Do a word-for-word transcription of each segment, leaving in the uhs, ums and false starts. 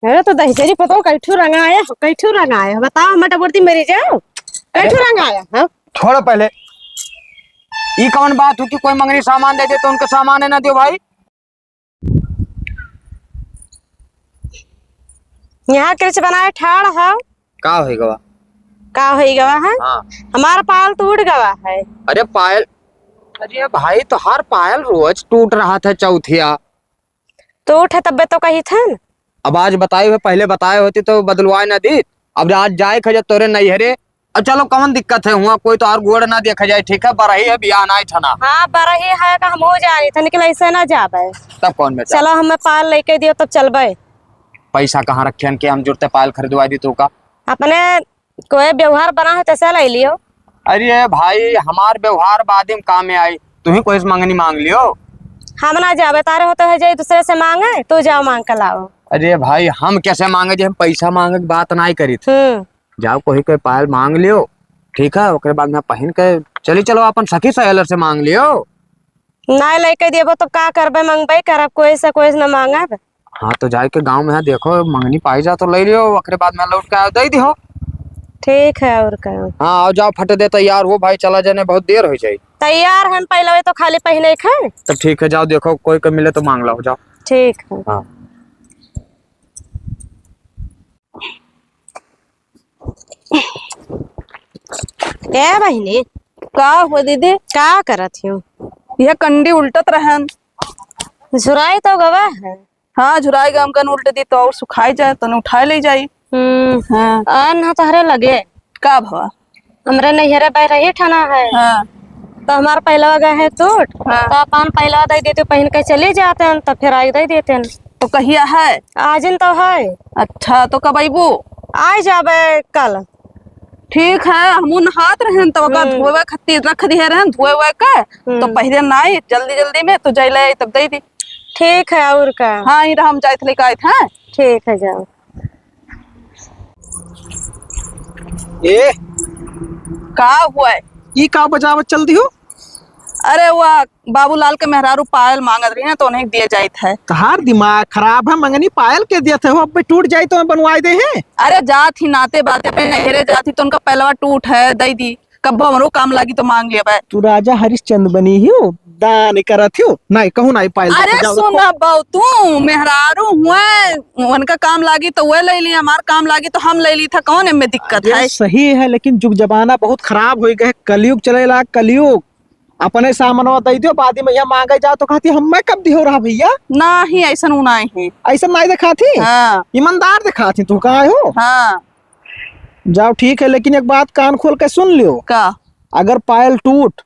अरे तो दहिजरी पतोह कैठू रंगाया हो, कैठू रंगाया हो, बताओ, हम डबोरती मरी जाओ, कैठू रंगाया हो? छोड़ो पहले, ई कौन बात हो कि कोई मंगनी सामान दे दे तो उनके सामान है ना दियो भाई? यहाँ किर्च बनाए ठाड़ हो। का होई गवा? का होई गवा है? हाँ। हमारा पायल टूट गवा है। अरे पायल, अरे भाई तोहार पायल रोज टूट रहा था चौथिया। टूट है तब्बे तो कही थन। अब आज बताए हुए, पहले बताए होती तो बदलवाए ना दी। अब आज जाए खजे तोरे नैहरे। अब चलो कौन दिक्कत है, हुआ कोई तो और गोड़ ना देखा जाए, ठीक है? बरही है, बियाह ना है छना। हाँ, बरही है का हम हो जानी था, लेकिन ऐसे ना जाबे। तब कौन बेटा? चलो हमें पायल लेके दियो तब चलबे। पैसा कहाँ रखे हन के हम जुड़ते पायल खरीदवा दी तू का? अपने कोई व्यवहार बना है तैसे ले लियो। अरे भाई, हमार व्यवहार बाद में काम में आई, तू ही कोई से मंगनी मांग लियो। हम ना जाबे, तारे होते है जाई दूसरे से मांगे, तू जाओ मांग के लाओ। अरे भाई, हम कैसे मांगे जे हम पैसा मांगे की बात ना करी थी। हम्म। जाओ कोई कोई पायल मांग लियो, ठीक है, ओकरे बाद में पहन के चली चलो अपन सखी सहेलर से मांग लियो। ना लेके देबो तो का करबे, मंगबे करब, कोई से कोई से ना मांगब। हाँ, तो जाए के गाँव में है, देखो, मंगनी पाई जा तो ले लियो, ओकरे बाद में लौट के दे दिहो। ठीक है, और का। हाँ, आओ, जाओ, फट दे तैयार हो भाई, चला जाने, बहुत देर हो जाए। तैयार हम पहले तो खाली पहने खाए। तो ठीक है, जाओ, देखो, कोई कोई मिले तो मांग लो, जाओ। ठीक है। हाँ। ए बहिनी। का हो दीदी? का करत हियो? यह कंडी उल्टत रहन। झुराई तो गवा है। हाँ, झुराई गम कन उल्ट दी तो और सुखाई जाए, तने उठाए ले जाई। हम्म। हाँ। अन्न तोहरे लगे। का भवा? हमरे नैहरे बह रही ठाना है। हाँ। तो हमार पहलवा गए है टूट, हाँ। तो अपन पहलवा दे देते, पहन के चले जाते हैं, तो फिर आई दे देते हैं। तो कहिया है? आजिन तो है। अच्छा, तो कब अइबू? आ जाबे कल। ठीक है, हमू नहात रहन, तो ओका हम्म। धोवे खातिर रख दिहे रहन, धोए हुए के, तो हम्म। पहले ना आई, जल्दी जल्दी में, तो जाई ले आई, तब दे दी। ठीक है, और का? हाँ, ई रहा, हम जाइत लेके आइत हैं। ठीक है, जाओ। ए, का हुआ है? ई का बजावत चल दियो? अरे, वा बाबूलाल के मेहरारू पायल मांगत रही ना, तो उन्हें दिए जाइत है। तहार दिमाग खराब है, मंगनी पायल के दियत है, वो अब टूट जाई तो बनवाई दे है। अरे, जात ही नाते बाते पे नहरे जात ही, तो उनका पहलवा टूट है, दे दी। कब्बो हमरो काम लागी तो मांग लेबे। तू राजा हरिश्चंद्र बनी हियो, दान करत हियो। नहीं, कहूँ नहीं पायल अरे देते, जाओ, सुन रखो। अब तू मेहरारू हुए, उनका काम लागी तो वह ले ली, हमार काम लागी तो हम ले ली था, कौन एमे दिक्कत अरे है? सही है, लेकिन जुग जमाना बहुत खराब हो गए, कलयुग चले ला, कलयुग। अपने सामनवा दे दियो, बाद में यहाँ मांगे जाओ तो कहती, "हम मैं कब दिहो रहा भैया?" नाही, ऐसन उ नाही है। ऐसन नाही देखाती? हाँ। ईमानदार देखाती, तू कहाँ हो? हाँ। जाओ, ठीक है, लेकिन एक बात कान खोल के सुन लियो। का? अगर पायल टूट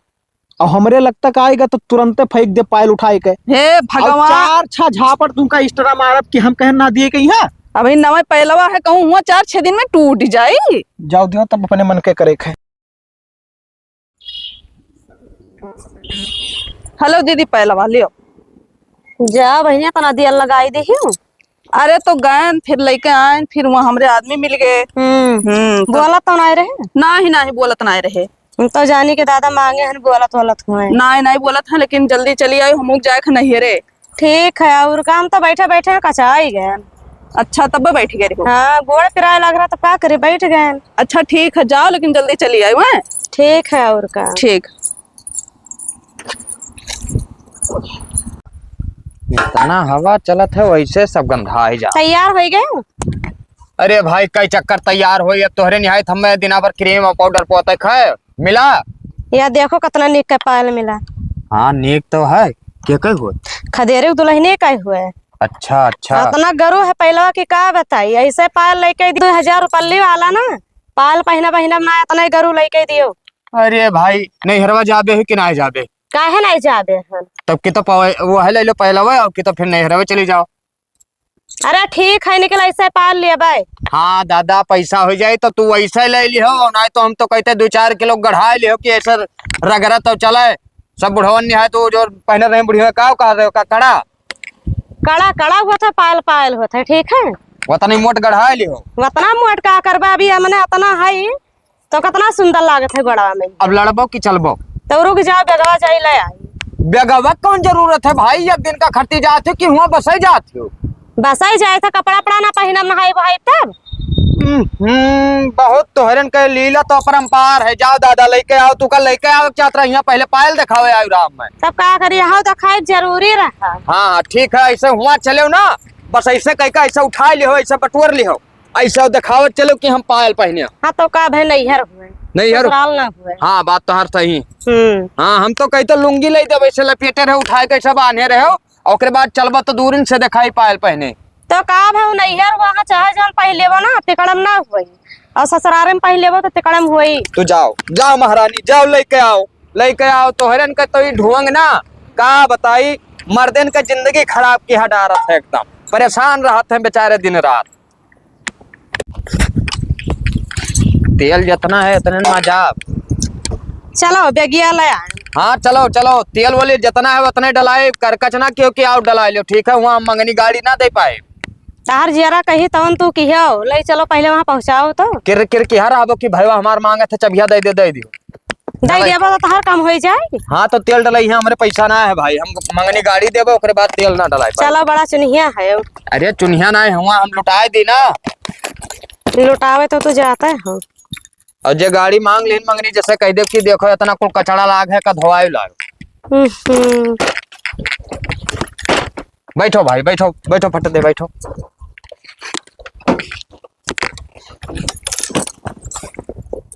और हमरे लग तक आएगा तो तुरंते फेंक दे पायल उठाए के। हे और भगवान। चार छह झापड़ तुमका extra मारब कि हम कहन ना दिए के यहाँ। अभी नवा पहलवा है, कहूँ हुआ चार छह दिन में टूट जाई। जाओ दियो, तब अपने मन के करे के। हेलो दीदी, पहलवा लियो। जा बहिनिया, तना दिया लगाई देहियो। अरे तो गयन, फिर लेके आयन, फिर वहाँ हमरे आदमी मिल गए। हम्म। हम्म, तो बोलत तो नाय रहे? नाही, नाही, बोलत नाय रहे। हम तो जानी के दादा मांगे हन, बोलत बोलत हुए। नाही, नाही बोलत है, लेकिन जल्दी चली आई, हम लोग जाए के नैहरे। ठीक है, और काम तो बैठे बैठे कचाई गए। अच्छा, तब बैठ गए रहो। हाँ, गोड़ पिराए लग रहा, तो का करी, बैठ गए। अच्छा, ठीक है, जाओ, लेकिन जल्दी चली आयो, हैं? ठीक है, और का। ठीक। इतना हवा चलत है, वैसे सब गंधा ही जा। तैयार हो गए? अरे भाई, कई चक्कर तैयार हो, अब तोहरे निहायत हमें दिना भर cream और powder पोते खाए। मिला? या देखो, कितना नीक के पायल मिला। हाँ, नीक तो है। के कहे हुए? खदेरे के दुल्हने कहे हुए। अच्छा, अच्छा। इतना गरु है पहलवा की, का बताई, ऐसे पायल लेके दो हजार रुपये वाला ना, पायल पहना पहना ना, इतना ही गरु लेके दियो। अरे भाई, नैहरवा जाबे है कि ना जाबे? काहे नहीं जाबे हम? तब की तो पवे-, वो है, ले लो पहलवा, और की तो फिर नैहरवा चली जाओ। अरे ठीक है, निकल ऐसे पाल लिया बाय। हाँ दादा, पैसा हो जाए तो तू वैसे ले लिहो, नहीं तो हम तो कहते दो चार किलो गढ़ा लिहो कि ऐसे रगड़ा तो चले। सब बुढ़वन नहीं है तो जो पहने रहे बुढ़िया का कहा रहे का कड़ा? कड़ा, कड़ा हुआ था, पायल, पायल हुआ था, ठीक है। उतना ही मोट गढ़ा लिहो। उतना मोट का करबा, अभी हमने इतना है, तो कितना सुंदर लागत है गोड़वा में। अब लड़बो कि चलबो? तो रुक जाओ, बेगवा जाई ले आई। बेगवा कौन जरूरत है भाई, एक दिन का खर्ची जात हो कि हुआ बसे जात हो। बसाई जाए था, कपड़ा पड़ा ना पहिनब, नहाई बहाई तब। हम्म, हम्म, बहुत तोहरन के लीला तो अपरंपार है। जाओ दादा, लइके आओ, तू का लइके आओ, चाहत रहिया, पहले पायल देखावे आयो राम में। तब का करी, आओ देखाई जरूरी रहा। हाँ, हाँ, ठीक है, ऐसे हुआ चले ना, बस ऐसे कह के ऐसे उठा लिहो, ऐसे बटोर लिहो, ऐसे देखावत चलो कि हम पायल पहने। हाँ, तो का भे नैहर हुए, नैहर? ससुराल ना हुए। हाँ, बात तो हर सही। हम्म। हाँ, हम तो कही तो लुंगी ले देबे, ऐसे लपेटे रहे, उठाए के सब आने रहे हो, ओकरे बाद चलबा तो दूरिन से देखाई पायल पहने। तो का भे, उ नैहर हुआ, चाहे जौन पहले वो ना, तिकड़म ना हुई, और ससुरारे में पहले वो तो तिकड़म हुई। तू जाओ, जाओ महारानी, जाओ लेके आओ, लेके आओ, तोहरन के तो ई ढोंग ना, का बताई, मर्दन के जिंदगी खराब किहा डारत है एकदम, परेशान रहत हैं बेचारे दिन रात। तेल जितना है, उतने में मजा। चलो, बेगिया ले आए। हाँ, चलो, चलो, तेल वोल जितना है, उतने डलाए, करकच ना क्यों कि आओ डलाए लो, ठीक है? वहाँ मंगनी गाड़ी ना दे पाए। तहार जियरा कही तवन तू किहो, ले चलो, पहले वहाँ पहुँचाओ तो। किर, किर किहा रहबो कि भैया हमार मांगत है, चबिया दे दे, दे दियो। दे देबो तो तहार काम होई जाई। हाँ, तो तेल डलाई है, हमरे पैसा ना है भाई, हम मंगनी गाड़ी देबो, ओकरे बाद तेल ना डलाई पाए। चलो, बड़ा चुनिया है। अरे चुनिया ना है, हुआ हम लुटाए दी ना। लुटावे तो तू जाता है हो। और जे गाड़ी मांग लेन मंगनी, जैसे कह दे कि देखो इतना कुल कचड़ा लाग है, का धोआई लाग। हम्म। बैठो भाई, बैठो, बैठो फट दे, बैठो।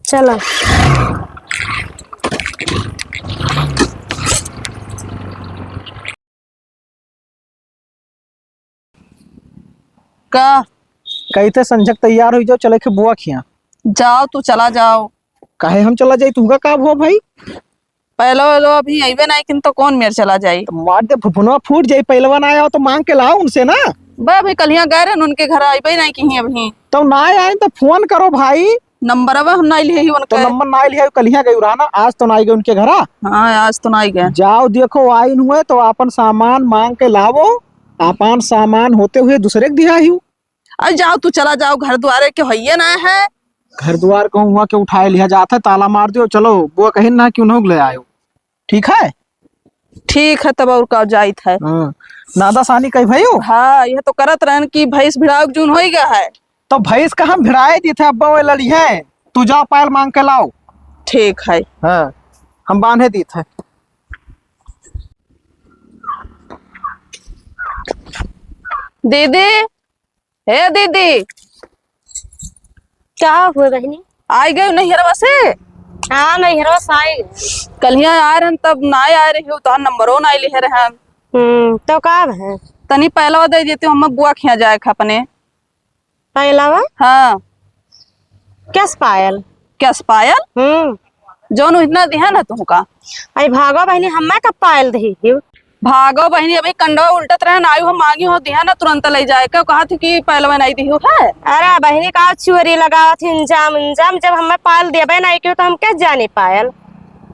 चलो। का? कही थे संझक तैयार हुई जाओ, चले के बुआ खिया। जाओ, तू चला जाओ। काहे हम चला जाई, तुहका का हुआ भाई? पहलो, पहलो अभी अइबे नाई किन तो कौन मेर चला जाई? तो मार दे, फुफुनवा फूट जाई, पहलवा ना आया हो तो मांग के लाओ उनसे ना। बे, अभी कलिया गए रहन उनके घर, अइबे नाई किहीं अभी। तो ना आए तो फोन करो भाई। नंबरवा हम नाई लिहे ही तो उनके। नंबर नाई लिहे, कलिया गई रहा ना, आज तो नाई गए उनके घरा। हाँ, आज तो नाई गए। जाओ देखो, आइन हुए तो आपन सामान मांग के लावो, आपन सामान होते हुए दूसरे के दिया ही। अरे जाओ, तू चला जाओ, घर द्वारे के होइए ना है। घर द्वार को हुआ के उठाए लिया जात है, ताला मार दियो, चलो, बुआ कहिन ना कि उन्हों ले आयो, ठीक है? ठीक है, तब और का जाइत है। हाँ, नादा सानी कही भाई हो? हाँ, यह तो करत रहन कि भैंस भिड़ाव जून होई गया है। तो भैंस का हम भिड़ाए दी थे, अब्बा वो लड़ी है, तू जा पायल मांग के लाओ। ठीक है। हाँ, हम बांधे दी थे। दीदी, हे दीदी। का हुए बहिनी? आई गई नैहरवा से? हाँ, नैहरवा से आई गई। कलिया आए रहन तब ना आए रही हो, तोहार नंबरो ना लिहे रहन। हम्म, तो का है? तनी पहलवा दे देती, हम बुआ खिया जाए खा अपने। पहलवा? हाँ। कैस पायल? कैस पायल? हम्म। जौन उतना दिहा ना तुमका। अरे भागो बहिनी, हम्मे कब पायल दही हिउ? भागो बहिनी, अभी कंडवा उल्टत रहे ना, आयु हम मांगी हो, दिहा ना तुरंत ले जाए के, कहा थी कि पहलवा नहीं दिहु है। अरे बहिनी, का चोरी लगावत ही इंजाम, इंजाम, जब हम्मे पायल देबे नहीं कियो तो हम कैसे जानी पायल?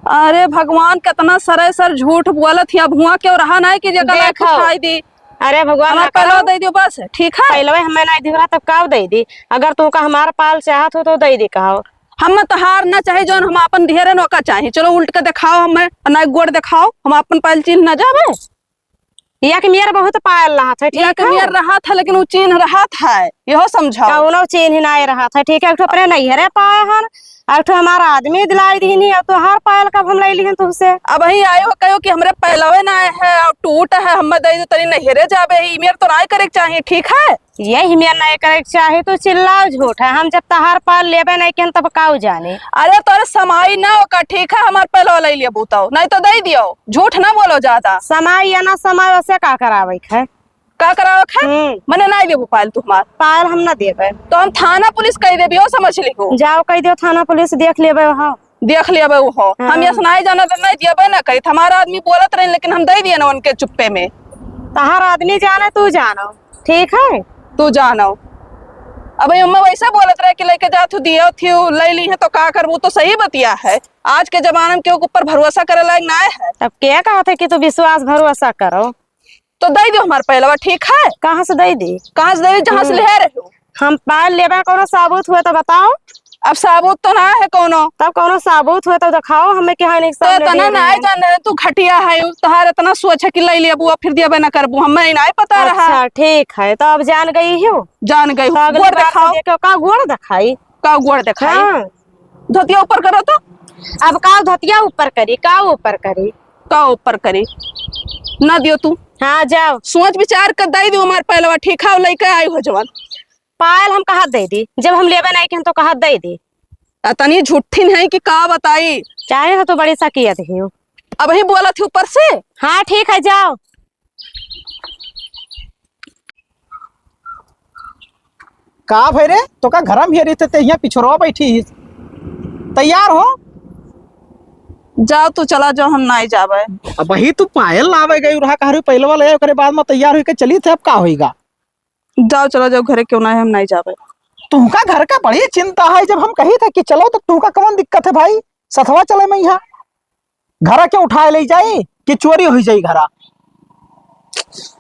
अरे भगवान, कितना सरे सर झूठ बोलत ही, अब हुआ क्यों रहा नहीं कि जेकर लायक देखो। उठाई दी। अरे भगवान हमार ना पहलवा करो। दे दियो बस, ठीक है? पहलवा हमें नहीं दिहला तब का दे दी? अगर तू का हमार पायल चाहत हो तो दे दी कहो। हम तहार ना चाहे, जौन हम आपन दिहे रहन ओका चाही। चलो उल्ट के देखाओ हमें, ना गोड़ देखाओ, हम आपन पायल चिन्ह ना जाबे। या कि मेर बहुत पायल रहत है, ठीक या कि है? मेर रहत है, लेकिन उ चिन्ह रहत है, यहो समझाओ। कौनो चिन्ह ना रहत है, ठीक है? एक ठो अपने नैहरे पाए हन, और तो हमार आदमी दिलाई दीनी, अब तोहार पायल कब हम ले लिहन तुहसे? अब ही आयो कहो कि हमरे पहलवे ना है, और टूट है, हम दे दे तनी नैहरे जाबे ही, मेर तो नाय करे के चाही, ठीक है? यही मेर नाय करे के चाही, तू चिल्लाओ झूठ है, हम जब तहार पायल लेबे नहीं केन तब काऊ जाने। अरे तोरे समाई ना ओका, ठीक है, हमार पहलवा ले लिया बूताओ, नहीं तो दे दियो, झूठ ना बोलो ज्यादा। समाई या ना समाई, वैसे का करावे के है? का करावक है? हम्म। मने नाई देबू पायल तू हमार। पायल हम ना देबे। तो हम थाना पुलिस कह देबी, ओ समझ लिहो। जाओ कह दियो थाना पुलिस, देख लेबे वहाँ। देख लेबे वो। हाँ। हम यस नाई जाना तो नहीं देबे ना करी। हमारा आदमी बोलत रहे, लेकिन हम दे दिए ना उनके चुप्पे में। तहार आदमी जाने, तू जानो, ठीक है? तू जानो। अब ये अम्मा वैसे बोलत रहे कि लेके जा तू दियो थी, ले ली है तो का करबू, तो सही बतिया है। आज के जमाना में केहू के ऊपर भरोसा करे लायक ना है। तब के कहत है कि तू विश्वास भरोसा करो? तो दे दो हमार पहलवा, ठीक है? कहाँ से दे दी? कहाँ से दे दी? जहाँ से हम्म। ले रहे हो। हम पायल लेबा, कोनो सबूत हुआ तो बताओ। अब साबुत तो ना है कौनो। तब कौनो साबुत हुए तो देखाओ हमें कि हाँ, नहीं, तो सामने इतना दिए ना रहे। जान रहे, तू घटिया है, तोहार इतना सोच है कि ले लिया बुआ, फिर दिया ना करबू, हमें नहीं पता रहा। अच्छा, ठीक है, तो अब जान गई हो। जान गई हो। तो अगली गोड़ बार से दिखाओ। देखो, का गोड़ दिखाई? का गोड़ दिखाई? हाँ। धोतिया ऊपर करो तो। अब का धोतिया ऊपर करी, का ऊपर करी? का ऊपर करी? ना दियो तू। हाँ, जाओ। सोच विचार कर दे दियो हमार पहलवा, ठीक है, लइके आई हो जवान। पायल हम कहत दे दी, जब हम लेबे नहीं किहन तो कहत दे दी। अतनी झूठिन है कि का बताई। चाहे हो तो बड़ी सकियत ही हो। अब ही बोलत ही ऊपर से। हाँ, ठीक है, जाओ। का भई रे, तो का घरम हियरी थे, ते हियाँ पिछोरवा बैठी ही। तैयार हो। जाओ तू, चला जाओ, हम नाई जाबे। अब वही तू पायल लावे गई रहा, कह रही पहलवा ले, ओकरे बाद में तैयार होके चली थे, अब का होइगा? जाओ, चला जाओ घरे, क्यों ना है, हम नाई जाबे। तुमका घर का बड़ी चिंता है, जब हम कही थे कि चलो तो तुमका कौन दिक्कत है भाई, सथवा चले में यहाँ। घरा के उठाए ले जाई कि चोरी हो जाई घरा?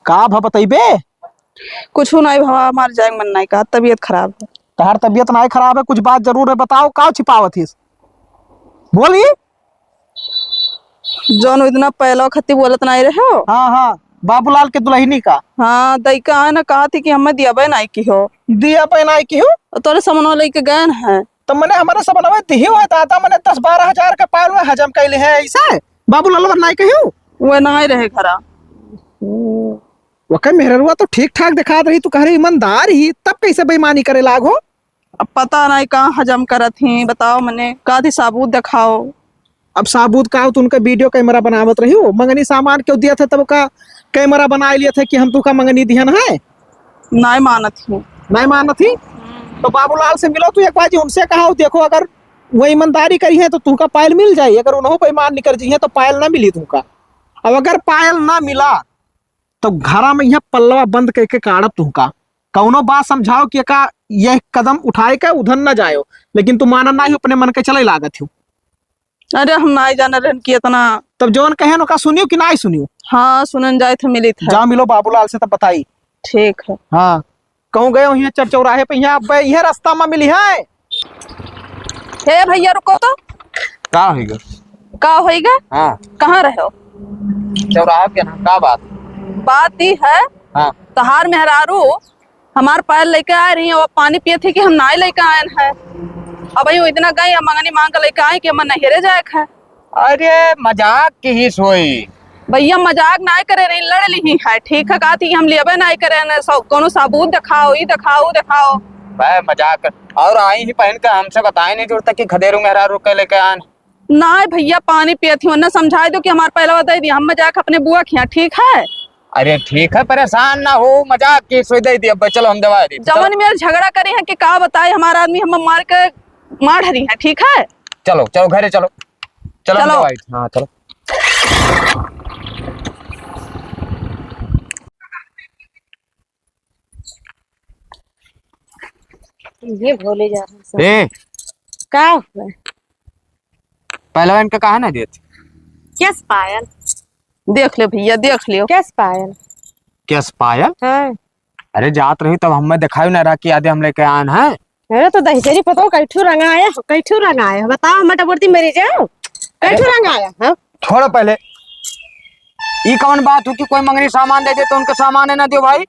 का भ बतइबे? कुछ नहीं भवा, हमार जाए मन नहीं कहा, तबीयत खराब है। तहार तबीयत नहीं खराब है, कुछ बात जरूर है, बताओ का छिपावत हिस? बोली। जौन इतना पहला खत्ती बोलत नहीं रहे हो? हाँ, हाँ, बाबूलाल के दुल्हनी का। हाँ, दई का है ना, कहा थी कि हमें दिया बे नहीं की हो। दिया बे नहीं की हो? तोरे समनो लेके गए हैं। तो मने हमारे समनवे दिही हुए दादा, मने दस बारह हजार के पायल में हजम कैले हैं ऐसे। बाबू ललवर नाई कहियो। वो नाई रहे घरा। ओके मेहररुआ तो ठीक ठाक दिखात रही, तू कह रही ईमानदार ही, तब कैसे बेईमानी करे लागो? अब पता नहीं कहाँ हजम करत ही, बताओ मने, का थी साबूत दिखाओ। अब साबूत का हो, तो उनका वीडियो कैमरा बनावत रही हो, मंगनी सामान क्यों दिया था, तब का कैमरा बना लिया था कि हम तू का मंगनी दिहन है। नाय मानत ही। नाय मानत ही? हम्म। तो बाबूलाल से मिलो तू एक बार जी, उनसे कहा, देखो अगर वो ईमानदारी करी है तो तुमका पायल मिल जाई, अगर उन्हों बेईमान निकर जी है तो पायल ना मिली तुमका। अब अगर पायल ना मिला तो घरा में यहाँ पल्लवा बंद करके काढ़ब तुमका। कौनो बात समझाओ कि का यह कदम उठाए के उधर ना जायो, लेकिन तू माना ना ही, अपने मन के चले लागत हो। अरे हम नाय जाने रहन कि इतना। तब जौन कहे न का सुनियो कि नाय सुनियो? हाँ, सुनन जाए थे, मिली थे। जा मिलो बाबूलाल से तब बताई। ठीक है। हाँ, कहूँ गए हुई चर चौराहे पे, यहाँ अब यह रास्ता में मिली है। हे भैया रुको तो। का होइगा? का होइगा? हाँ। कहाँ रहे हो? चौराहे पे ना, का बात? बात ई है, हाँ। तहार मेहरारू हमार पायल लेके आए रही, अब पानी पिए थी कि हम नाय लेके आए हैं। अब यूं इतना गए, अब मंगनी मांग के लेके आए कि हम नैहरे जाए के है। अरे मजाक की ही सोई। भैया मजाक नाय करे रही, लड़ ली ही है, ठीक है, कहा थी हम लेबे नाय करे न, सौ, कोनो सबूत दिखाओ, ई दिखाओ, ऊ दिखाओ। भाई मजाक कर, और आई ही पहन के हमसे बताए नहीं जुड़ता कि खदेरू मेहरारू के लेके आन। नाय भैया, पानी पियत ही, उन्हें समझाए दो कि हमार पहलवा दे दिया, हम जाके अपने बुआ के यहाँ, ठीक है? अरे ठीक है, परेशान ना हो, मजाक की सोई दे दिया, चलो हम दवा दी। जवन मेर झगड़ा करी है कि का बताए, हमारा आदमी हम मार के मार हरी है, ठीक है? चलो, चलो घरे चलो, चलो हम चलो। दवा दी, हाँ चलो। ये भोले जा रहे हैं सब। ए, का हुआ? पहलवान का कहा ना देत? केस पायल। देख ले भैया, देख लियो। केस पायल। केस पायल? हाँ। अरे जात रही तब हमें दिखाई ना रहा कि आदे हम लेके आन है। अरे तो दहिजरी पतो कैठू रंग आया हो, कैठू रंग आया हो? बताओ, हम डबोरती मरी जाओ। कैठू अरे रंग आया हो? छोड़ो पहले, ई कौन बात हो कि कोई मंगनी सामान दे दे तो उनका सामान है ना दियो भाई?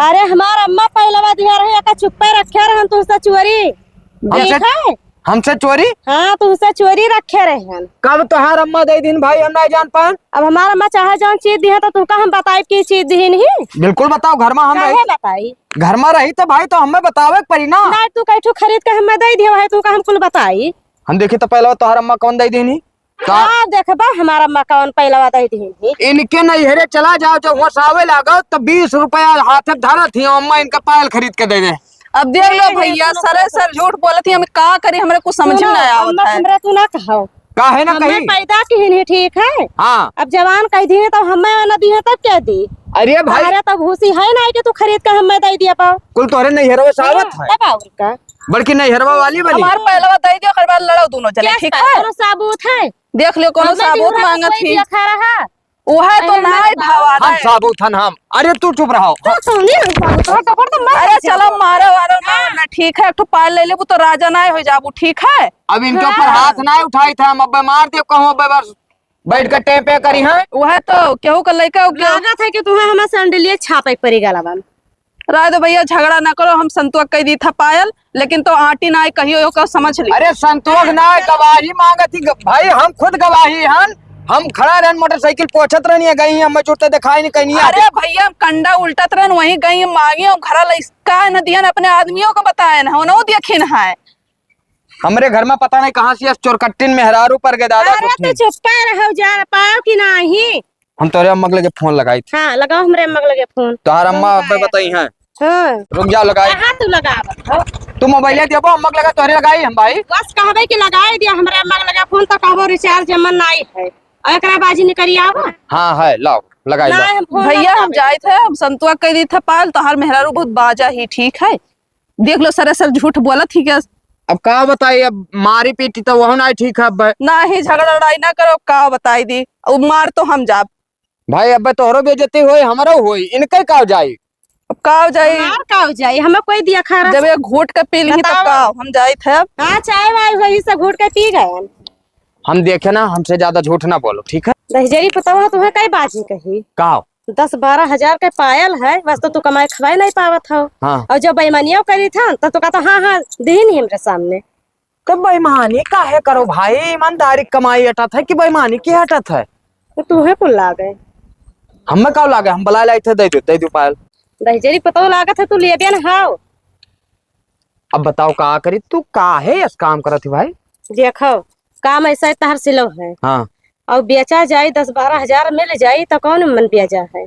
अरे हमार अम्मा पहलवा दिया रहे, एका चुप्पे रखे रहन तुहसे चोरी। हमसे, ठीक है? हमसे चोरी? हाँ, तुहसे चोरी रखे रहन। कब तोहार अम्मा दे दिन भाई, हम नहीं जान पान। अब हमार अम्मा चाहे जौन चीज दिहे तो तुमका हम बताइब कि चीज दिहिन ही। बिल्कुल बताओ, घर में हम काहे रही। बताई? घर में रही तो भाई तो हमें बतावे के पड़ी ना। नहीं, तू कैठू खरीद के हमें दे दियो है, तुमका हम कुल बताई। हम देखी तो पहले तोहार अम्मा कौन दे दिन ही। का? हाँ, देखबा हमार अम्मा कौन पहलवा दे दिहिन ही। इनके नैहरे चला जाओ, जब होश आवे लागो तो बीस रुपया हाथ में धरत ही, अम्मा इनका पायल खरीद के दे दे। अब देख लो नहीं, भैया, नहीं, सरे नहीं। सर झूठ बोलत ही, हम का करी, हमरे कुछ समझ में सुनो, ना आवत अम्मा है। हमरा तू ना कहो। काहे ना हमें कही? पैदा किहिन ही, ठीक है? हाँ। अब जवान कह दिए तो हमें ना दिए तब क्या दी? अरे भाई। अरे तब घुसी है ना कि तू खरीद के हमें दे दिया पाओ। कुल तोहरे नैहरवा से हाँ, आवत है। तब और का? बड़की नैहरवा वाली बनी। हमार पहलवा दे दियो, ओकर बाद लड़ो दोनों जने, क्या ठीक सा-, है? कोनो साबूत है? देख लियो, कोनो हमें साबूत दियो, मांगत कोई ही। दिया खा रहा। उहे तो अरे नाय हमारे भावा हम है। साबूत हन हम। अरे तू चुप रहो। तो सुनिए, हम साबूत, तो डबल तो मार अरे दिया। चलो मारो, मारो, मारो, हाँ। ना ठीक है, एक ठो पायल ले लेबू तो राजा नाय हो जाबू, ठीक है? अब इनके ऊपर हाँ। हाथ नाय उठाई था, हम अब मार दे कहूँ, अब बस बैठ के टेपे करी हैं। वह तो केहू का लइका, केहू लागत है कि तुम्हें हमार सैंडलिया छापे पड़ी गला बा। रह दो भैया, झगड़ा ना करो, हम संतोष कह दी था पायल, लेकिन तो आंटी ना आई कहियो, यो का समझ ली। अरे संतोष ना आई, गवाही मांगत ही, ग-, भाई हम खुद गवाही हन, हम खड़ा रहन मोटरसाइकिल पोछत रहनी है, गई हमें जुटते दिखाई नहीं कहीं नहीं अरे आते। भैया, हम कंडा उल्टत रहन, वहीं गई मांगी, हम घरा लइस का न दियन, अपने आदमियों को बताए न, उन्हों देखिन है। हमरे घर में पता नहीं कहाँ से ये चोरकट्टिन मेहरारू पर गए दादा अरे कुछ तो नहीं। चुप्पा रहो, जा पाओ कि नहीं? हम तोरे अम्मा के लगे फोन लगाई थी। हाँ, लगाओ हमरे अम्मा के लगे फोन। तोहार अम्मा फोन अब्बे लगाया। बताई हैं। हाँ। रुक जाओ, लगाई। कहाँ तू लगावत हो? तू मोबाइल देबो, अम्मा के लगे तोहरे लगाई हम भाई। बस कहबे कि लगाई दिया हमरे अम्मा के लगे फोन, तो कहबो रिचार्ज जमन नाई है। और एकरा बाजी निकरी आवा। हाँ है, लाओ, लगाई ना, लाओ। हम फोन भैया, हम लगावे। जाइत है, हम संतुआ कह दी था पाल, तोहार मेहरारू बहुत बाजा ही, ठीक है? देख लो, सरासर झूठ बोलत ही क्या? अब का बताई, अब मारी पीटी तो वह ना ठीक है। अब ना ही झगड़ा लड़ाई ना करो, का बताई दी, अब मार तो हम जाब। भाई, अब तोहरो बेइज्जती होई, हमरो होई, इनके का जाई? अब का जाई? हमार का जाई? हमें कोई दिया खा रहा जब ये घूट के पी ली, तब बताओ। का? हम जाई थे अब। हाँ, चाय वाय वही से घूट के पी गए। हम देखे ना, हमसे ज्यादा झूठ ना बोलो, ठीक है? दहिजरी पतोह, तुम्हें कई बाजी कही? का? दस बारह हजार के पायल है, बस तो तू कमाए खवाए नहीं पावत हो। हाँ। और जब बेईमानियों करी था, तो तू कहता, "हाँ, हाँ, दीन ही हमरे सामने।" तो बेईमानी काहे करो भाई? ईमानदारी कमाई अटत है कि बेईमानी की हटत है? तो तूहे कुल लागे। हमें का लागे? हम बला लाई थे, दे दो, दे दो पायल। दहिजरी पतोह लागत है, तू लेबे न हाव। अब बताओ का करी, तू काहे यस काम करत ही भाई? देखो, काम ऐसा है, तहर सिलो है। हाँ। और बेचा जाए, दस बारह हजार मिल जाए, तो कौन मन बेचा है?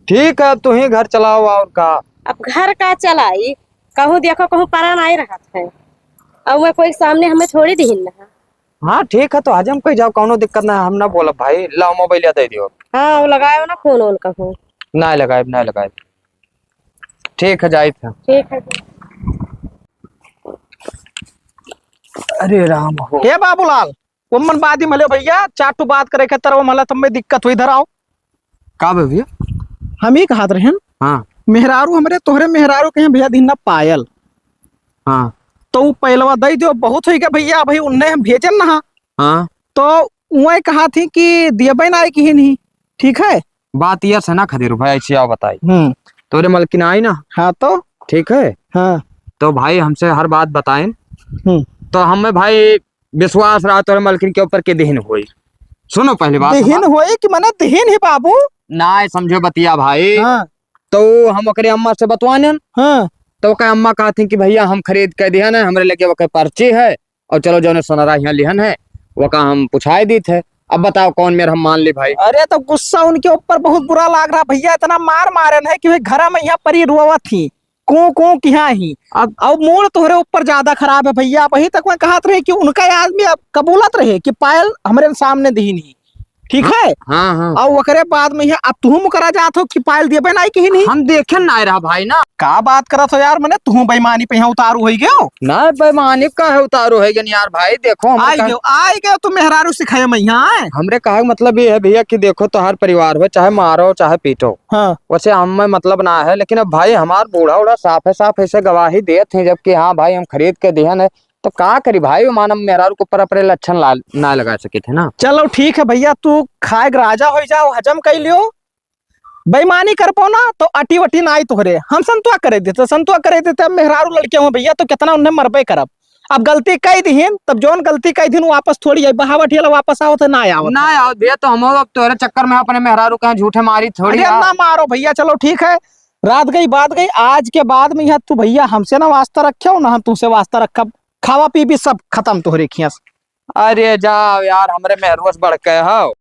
ठीक है, अब तू ही घर चलाओ और का। अब घर का चलाई, कहूँ देखो, कहूँ परा नहीं रहत है। और वह कोई सामने हमें छोड़ी दीन ना। हाँ, ठीक है, तो हजम कई जाओ, कौनो दिक्कत ना है, हम ना बोलब भाई, लाओ मोबाइल या दे दियो। हाँ, वो लगायो ना फोन वोन कहूँ। ना लगाए, ना लगाए। ठीक है, जाइत है। ठीक है। अरे राम हो। हे बाबूलाल, वो मन बाद ही मले भैया, चार ठो बात करे के तरह वो मला तब में दिक्कत हुई, इधर आओ। का बे भैया? हम ही कहत रहन। हाँ। मेहरारू हमरे तोहरे मेहरारू के हैं भैया, दीन ना पायल। हाँ। तो वो पहलवा दे दियो, बहुत होई गया भैया, भाई उनने हम भेजन ना। हाँ। तो वह कहा थी कि दियबे ना आई कि नहीं, ठीक है? बात ये से ना खदेरू भाई, ऐसे आओ बताई। हम्म। तोरे मलकिन आई ना। हाँ तो? ठीक है। हाँ। तो भाई हमसे हर बात बताएन। हम्म। तो हमें भाई विश्वास रहा तोरे मलकिन के ऊपर के दिहिन होई। सुनो पहली बात दिहिन हमार। होई कि मने दिहिन ही बाबू? ना समझो बतिया भाई। हाँ। तो हम ओकरे अम्मा से बतवानन। हाँ। तो ओकर अम्मा कहथिन कि भैया हम खरीद के दिहन है, हमरे लगे ओकर पर्ची है, और चलो जौने सोनरा यहाँ लिहन है, वका हम पुछाए दीत है। अब बताओ कौन मेर हम मान ली भाई? अरे तो गुस्सा उनके ऊपर बहुत बुरा लाग रहा भैया, इतना मार मारन है कि वही घरा में यहाँ परी रोवत ही, कूं कूं किहा ही। अब अब मूड तोहरे ऊपर ज्यादा खराब है भैया। अब वही तक मैं कहत रहे कि उनका आदमी अब कबूलत रहे कि पायल हमरे सामने दीन ही, ठीक है? हाँ, हाँ। और ओकरे बाद में यहाँ अब तुहू मुकरा जात हो कि पायल देबे नाई कि नहीं? हम देखे ना रहा भाई ना। का बात करत हो यार, मने तुहू बेईमानी पे यहाँ उतारू होई गयो? ना, बेईमानी का है उतारू होई गयो यार भाई, देखो हमरे आई कहा गयो, आई गयो, तू मेहरारू सिखाए मैं यहाँ आए। हमरे कहा के मतलब ये है भैया कि देखो तोहार परिवार हो, चाहे मारो, चाहे पीटो। हाँ। वैसे हम में मतलब ना है, लेकिन अब भाई हमार बूढ़ा उढ़ा साफे साफ ऐसे गवाही देत हैं, जबकि हाँ भाई हम खरीद के दिहन है, तो का करी भाई, वो मानव मेहरारू के ऊपर अपने लक्षण ला-, ना लगा सके थे ना। चलो ठीक है भैया, तू खाए के राजा हो जाओ, हजम कर लियो। बेईमानी कर पाओ ना तो अटी वटी ना आई तोहरे, हम संतुआ करे देते, संतुआ करे देते। अब मेहरारू लड़के हुए भैया तो कितना उन्हें मरबे करब। अब गलती कई दिहिन, तब जौन गलती कई दिहिन वापस थोड़ी आई, बहावट ये वापस आवत है, ना आवत ना है। आओ भैया, तो हम अब तोहरे चक्कर में अपने मेहरारू कहाँ झूठे मारी थोड़ी अरे हम आओ। ना मारो भैया, चलो ठीक है, रात गई बात गई। आज के बाद में यहाँ तू भैया हमसे ना वास्ता रखे हो, ना हम तुमसे वास्ता रखब। खावा पी भी सब खत्म तोहरे खियास। अरे जाओ यार, हमरे मेहरुआ से बढ़ के हो।